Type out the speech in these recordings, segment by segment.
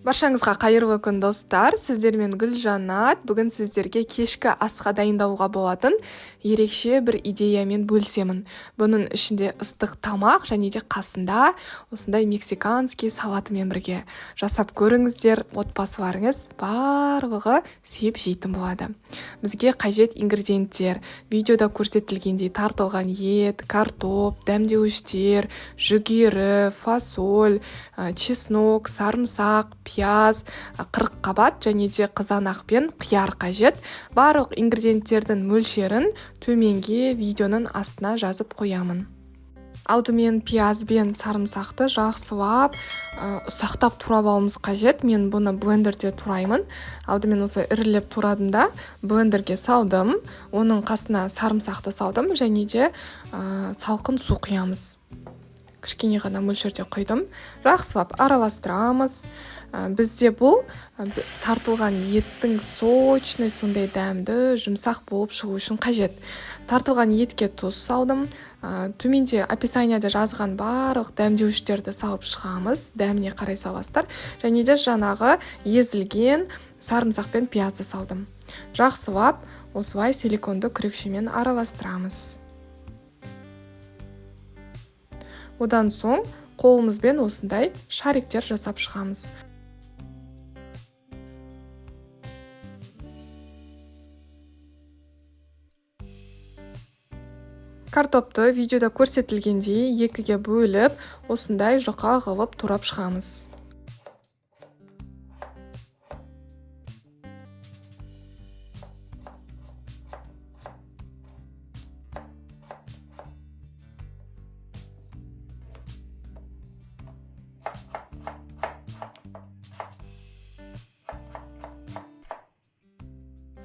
Баршаңызға қайырлы күн, достар! Сіздермен Гүлжанат. Бүгін сіздерге кешкі асқа дайындалуға болатын ерекше бір идеямен бөлісемін. Бұның ішінде ыстық тамақ және де қасында осындай мексиканский салатымен бірге жасап көріңіздер, отбасыларыңыз барлығы сүйіп жейтін болады. Бізге қажет ингредиенттер: видеода көрсетілгендей тартылған ет, картоп, дәмдеуіштер, жүгері, фасоль, чеснок, сарымсақ, пияз, қырыққабат және де қызанақ пен қияр қажет. Барлық ингредиенттердің мөлшерін төменге видеоның астына жазып қоямын. Алдымен пияз бен сарымсақты жақсылап ұсақтап турап алуымыз қажет. Мен бұны блендерде тураймын. Алдымен осылай ірілеп турадым да, блендерге салдым. Оның қасына сарымсақты салдым және де салқын су құямыз. Кішкене ғана мөлшерде құйдым. Жақсылап араластырамыз. Бізде бұл тартылған еттің сочный, сондай дәмді, жұмсақ болып шығу үшін қажет. Тартылған етке тұз салдым. Төменде описанияда жазған барлық дәмдеуіштерді салып шығамыз, дәміне қарай саласыздар. Және де жаңағы езілген сарымсақ пен пиязды салдым. Жақсылап осылай силиконды күрекшемен араластырамыз. Одан соң қолымызбен осындай шариктер жасап шығамыз. Картопты видеода көрсетілгендей екіге бөліп, осындай жұқа қылып турап шығамыз.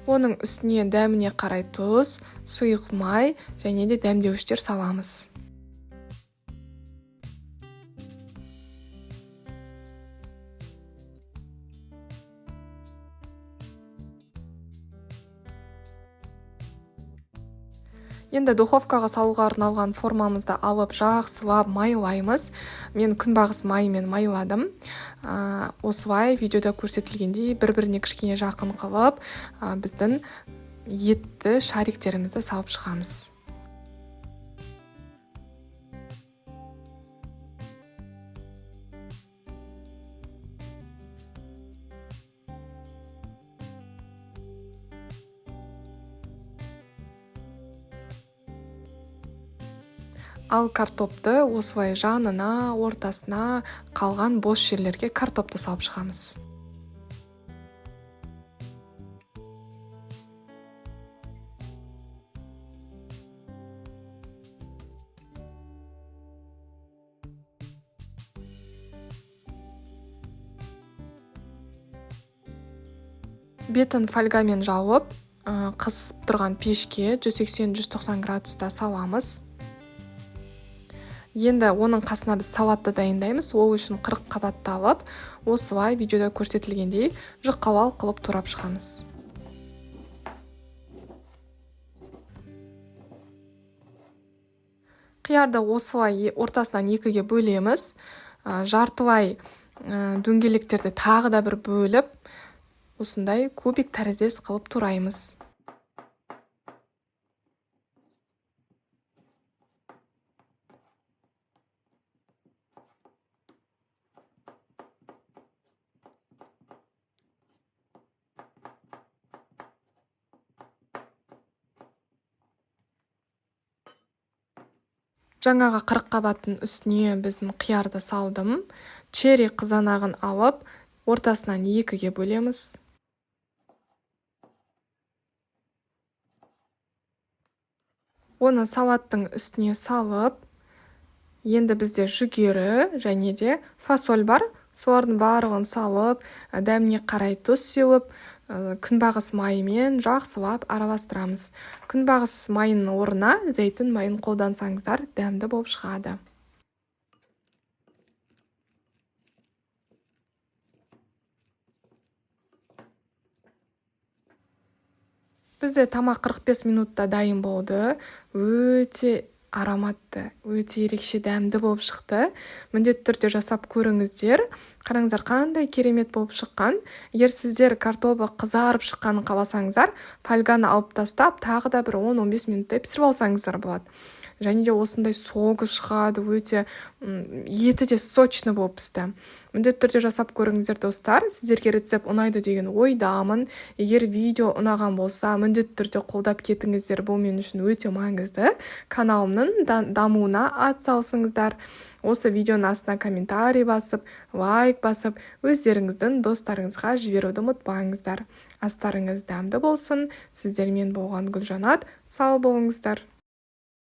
Оның үстіне дәміне қарай тұз, сұйық май және де дәмдеуіштер саламыз. Енді духовкаға салуға арналған формамызды алып, жақсылап майлаймыз. Мен күнбағыс майымен майладым. Осылай видеода көрсетілгендей бір-біріне кішкене жақын қылып, біздің етті шариктерімізді салып шығамыз. Ал картопты осылай жанына, ортасына, қалған бос жерлерге картопты салып шығамыз. Бетін фольгамен жауып, қызып тұрған пешке 180-190 градуста саламыз. Енді оның қасына біз салатты дайындаймыз. Ол үшін 40 қабатты алып, осылай видеода көрсетілгендей жұқалау қылып турап шығамыз. Қиярды осылай ортасынан екіге бөлеміз. Жартылай дөңгелектерді тағы да бір бөліп, осындай кубик тәріздес қылып тураймыз. Жаңағы қырыққабаттың үстіне біздің қиярды салдым. Черри қызанағын алып, ортасынан екіге бөлеміз. Оны салаттың үстіне салып, енді бізде жүгері және де фасоль бар. Солардың барлығын салып, дәміне қарай тұз сеуіп, күнбағыс майымен жақсылап араластырамыз. Күнбағыс майының орнына зәйтүн майын қолдансаңыздар, дәмді болып шығады. Бізде тамақ 45 минутта дайын болды. Өте Ароматты, өте ерекше дәмді болып шықты. Міндетті түрде жасап көріңіздер. Қараңыздар, қандай керемет болып шыққан. Егер сіздер картобы қызарып шыққанын қаласаңыздар, фольганы алып тастап, тағы да бір 10-15 минуттай пісіріп алсаңыздар болады. Және де осындай согы шығады, өте еті де сочный болып пісті. Міндетті түрде жасап көріңіздер, достар. Сіздерге рецепт ұнайды деген ойдамын. Егер видео ұнаған болса, міндетті түрде қолдап кетіңіздер, бұл мен үшін өте маңызды. Каналымның дамуына атсалысыңыздар. Осы видеоның астына комментарий басып, лайк басып, өздеріңіздің достарыңызға жіберуді ұмытпаңыздар. Астарыңыз дәмді болсын. Сіздермен болған Гүлжанат. Сау болыңыздар.